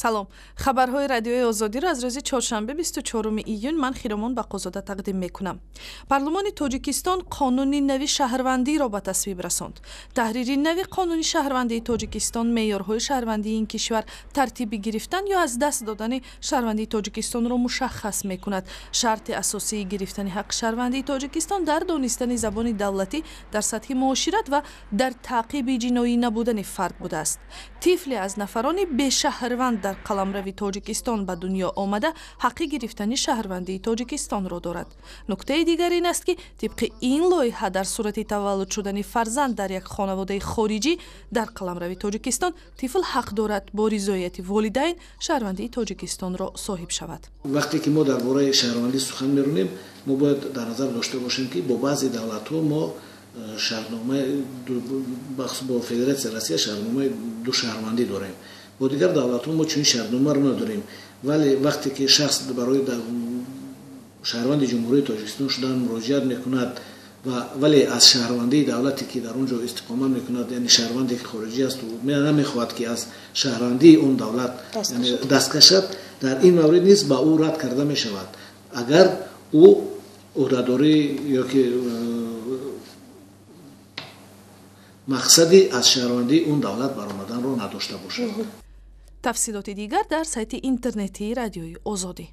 Салом. Хабарҳои Радиои Озодиро аз рӯзи чоршанбе, 24 июн, ман Хиромон Бақозода тақдим мекунам. Парлумони Тоҷикистон қонуни нави шаҳрвандиро ба тасвиб расонд. Таҳрири нави қонуни шаҳрвандии Тоҷикистон меъёрҳои шаҳрвандии ин кишвар, тартиби гирифтан ё аз даст додани шаҳрвандии Тоҷикистонро мушаххас мекунад. Шарти асосии гирифтани ҳаққи шаҳрвандии Тоҷикистон дар донистани забони давлатӣ дар сатҳи муошират ва дар таъқиби ҷиноӣ набудани фард будааст. Тифле аз нафарони бешаҳрванд дар қаламрави Тоҷикистон ба дунё омада ҳаққи гирифтани шаҳрвандии Тоҷикистонро дорад. Нуктаи дигар ин аст, ки тибқи ин лоиҳа, дар сурати таваллуд шудани фарзанд дар як хонаводаи хориҷӣ дар қаламрави Тоҷикистон, тифл ҳақ дорад бо ризояти волидайн шаҳрвандии Тоҷикистонро соҳиб шавад. Вақте ки мо дар бораи шаҳрвандӣ сухан меронем, мо бояд дар назар дошта бошем, ки бо баъзе давлатҳо мо шаҳрномаи, бо Федератсияи Россия шаҳрномаи душаҳрвандӣ дорем, бо дигар давлатҳо мо чунин шаҳрномаро надорем. Вале вақте ки шахс барои шаҳрванди Ҷумҳурии Тоҷикистон шудан муроҷиат мекунад, ва вале аз шаҳрвандии давлате, ки дар он ҷо истиқомат мекунад, яъне шаҳрванде ки хориҷӣ аст, намехоҳад, ки аз шаҳрвандии он давлат даст кашад, дар ин маврид низ ба ӯ рад карда мешавад, агар ӯ ӯҳдадорӣ ё ки мақсади аз шаҳрвандии он давлат баромаданро надошта бошад. Тафсилоти дигар дар сайти интернетии Радиои Озодӣ.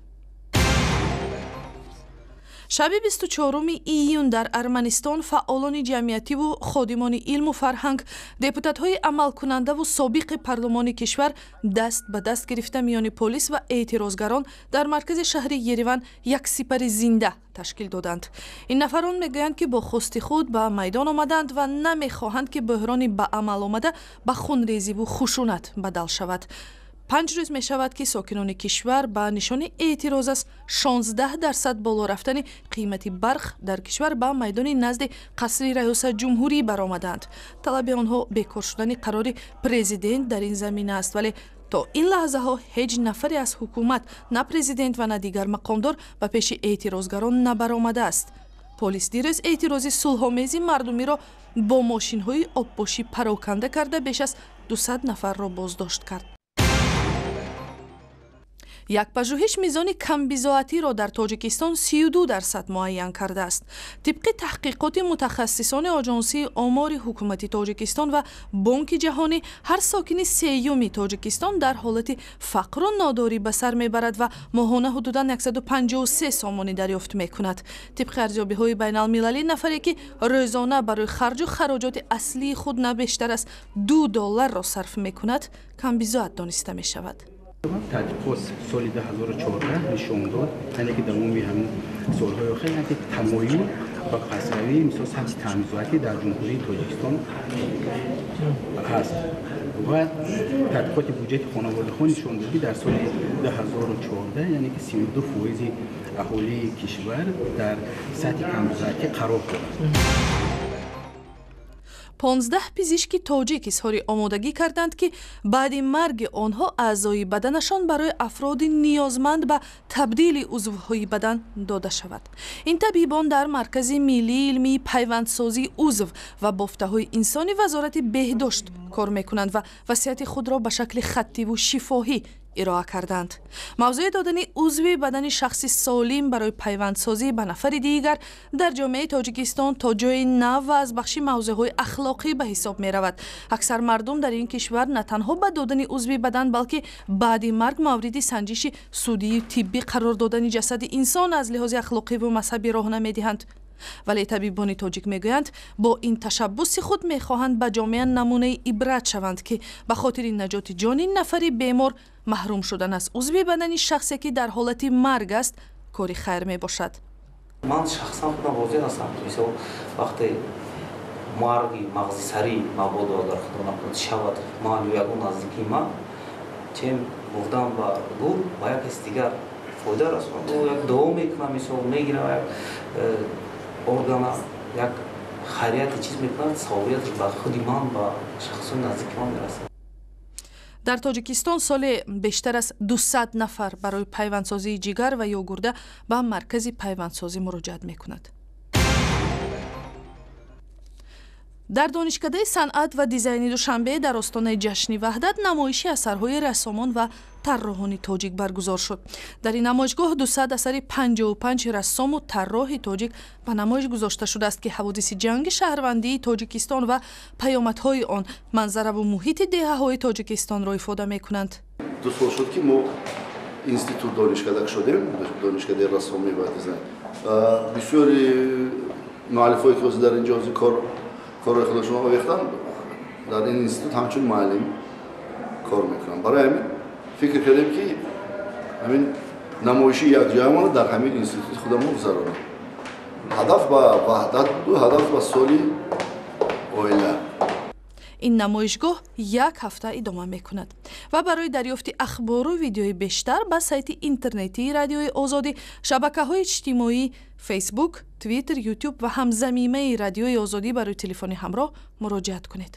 Шаби 24 июн дар Арманистон фаъолони ҷамъиятиву ходимони илму фарҳанг, депутатҳои амалкунандаву собиқи парлумони кишвар даст ба даст гирифта, миёни полис ва эътирозгарон дар маркази шаҳри Ереван як сипари зинда ташкил доданд. Ин нафарон мегӯянд, ки бо хости худ ба майдон омаданд ва намехоҳанд, ки бӯҳрони ба амал омада ба хунрезиву хушунат бадал шавад. 5 рӯз мешавад, ки сокинони кишвар ба нишони эътироз аз 16% боло рафтани қимати барқ дар кишвар ба майдони назди қасри раёсат ҷумҳурӣ баромаданд. Талаби онҳо бекор шудани қарори президент дар ин замина аст, вале то ин лаҳзаҳо ҳеҷ нафаре аз ҳукумат, на президент ва на дигар мақомдор, ба пеши эътирозгарон набаромадааст. Полис дирӯз эътирози сулҳомези мардумиро бо мошинҳои обпошӣ пароканда карда, беш аз 200 нафарро боздошт кард. Як пажӯҳиш мизони камбизоатиро дар Тоҷикистон 32% муайян кардааст. Тибқи таҳқиқоти мутахассисони Оҷонсии омори ҳукумати Тоҷикистон ва Бонки ҷаҳонӣ, ҳар сокини сеюми Тоҷикистон дар ҳолати фақру нодорӣ ба сар мебарад ва моҳона ҳудудан 153 сомонӣ дарёфт мекунад. Тибқи арзёбиҳои байналмилалӣ, нафаре ки рӯзона барои харҷу хароҷоти аслии худ на бештар аз 2 долларро сарф мекунад, камбизоат дониста мешавад. Тадқиқот соли 2014 нишон дод, яъне ки давоми ҳамин солҳои охир, яъне ки тамоюл ба пасравии, мисол, сатҳи камбизоатӣ дар Ҷумҳурии Тоҷикистон ҳаст. Ва тадқиқоти буҷети хонаводаҳо нишон дод, ки дар соли 2014, яъне ки 32 фоизи аҳолии кишвар дар сатҳи камбизоатӣ қарор дорад. 15 пизишки тоҷик изҳори омодагӣ карданд, ки баъди марги онҳо аъзои баданашон барои афроди ниёзманд ба табдили узвҳои бадан дода шавад. Ин табибон дар Маркази миллии илмии пайвандсозии узв ва бофтаҳои инсони Вазорати беҳдошт кор мекунанд ва васияти худро ба шакли хаттиву шифоҳӣ ироа карданд. Мавзӯи додани узви бадани шахси солим барои пайвандсозӣ ба нафари дигар дар ҷомеаи Тоҷикистон то ҷои нав ва аз бахши мавзӯъҳои ахлоқӣ ба ҳисоб меравад. Аксар мардум дар ин кишвар на танҳо ба додани узви бадан, балки баъди марг мавриди санҷиши судию тиббӣ қарор додани ҷасади инсон аз лиҳози ахлоқиву мазҳабӣ роҳ намедиҳанд. Вале табибони тоҷик мегӯянд, бо ин ташаббуси худ мехоҳанд ба ҷомеа намунаи ибрат шаванд, ки ба хотири наҷоти ҷони нафари бемор маҳрум шудан аз узви бадани шахсе, ки дар ҳолати марг аст, кори хайр мебошад. Ман шахсан худам розӣ ҳастам. Мисол, вақте марги мағзи сарӣ мабодо, агар Худо накунад, шавад, ман ё ягон наздикии ман, чем бурдан ба гур, ба як каси дигар фоида расонад, як дуо мекунам, мисол, мегирам як органа, як хайрияти чиз мекунад, савобияташ ба худи ман, ба шахсони наздики ман мерасад. Дар Тоҷикистон соли бештар аз 200 нафар барои пайвандсозии ҷигар ва ё гурда ба маркази пайвандсозӣ муроҷиат мекунад. Дар Донишкадаи санъат ва дизайни Душанбе дар остонаи ҷашни Ваҳдат намоиши асарҳои рассомон ва тарроҳони тоҷик баргузор шуд. Дар ин намоишгоҳ 200 асари 55 рассому тарроҳи тоҷик ба намоиш гузошта шудааст, ки ҳаводиси ҷанги шаҳрвандии Тоҷикистон ва паёмадҳои он, манзараву муҳити деҳаҳои Тоҷикистонро ифода мекунанд. 2 сол шуд, ки мо институт донишкада шудем, донишкадаи рассомӣ ва дизайн. Бисёри муаллифое, ки ҳозир дар инҷо ҳозир кор корҳои худашон овехтанд, дар ин институт ҳамчун муаллим кор мекунанд. Барои ҳамин фикр кардем, ки ҳамин намоиши якҷоямонро дар ҳамин институти худамон гузаронем. Ҳадаф ба ваҳдат буду ҳадаф ба соли оила. Ин намоишгоҳ як ҳафта идома мекунад ва барои дарёфти ахбору видеои бештар ба сайти интернетии Радиои Озодӣ, шабакаҳои иҷтимоӣ Фейсбук, Твиттер, Ютуб ва ҳамзамимаи Радиои Озодӣ барои телефони ҳамроҳ муроҷиат кунед.